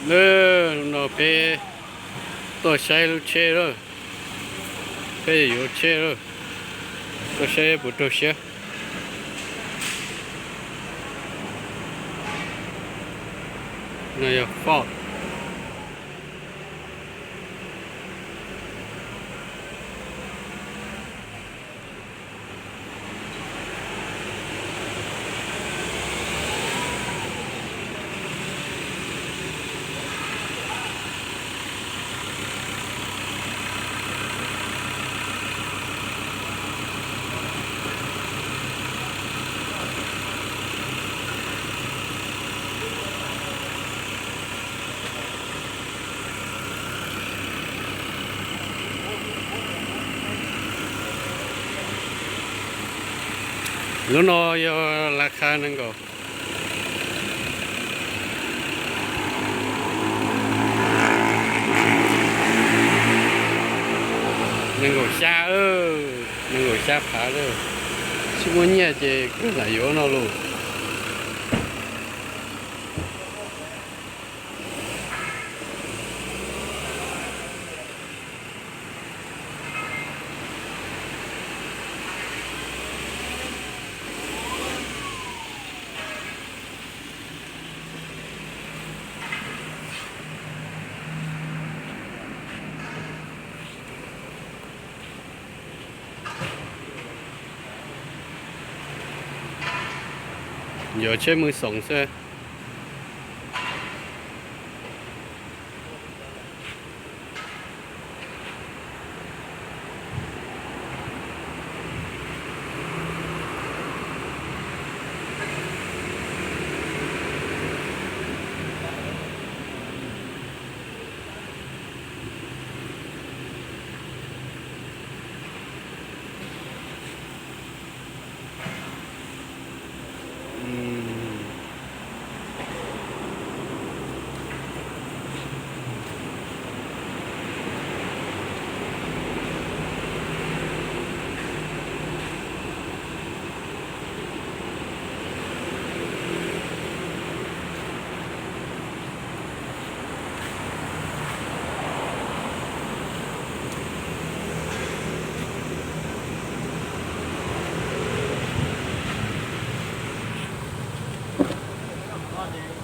Lawm, no peb tuaj saib lub tsheb lawm, peb yuav tsheb lawm, tuaj saib puas raug siab. No yog Ford. Lub no yog las khas nees nkaum, nees nkaum xya, nees nkaum xya phav lawm. Tsis muaj nyiaj ces kawg lam yuav no lauj. Yuav tsheb mus xoom xwb.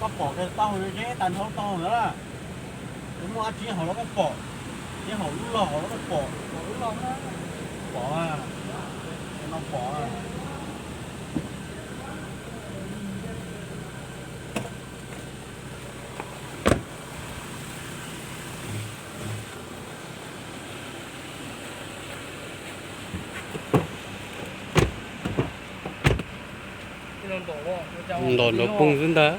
Koj pom kiag tau, zeb tag nrho tau ntawd lawm. Muaj dab tsi hauv los koj pom, dab tsi hauv lub log hauv los koj pom. Pom, no pom. Ntom nrov poog xwb ntag.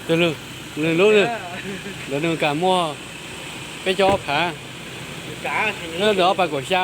Twg lwm, lwm lub, lawv nws kam muag peb caug ob phav, lawv ob phav kaum xya.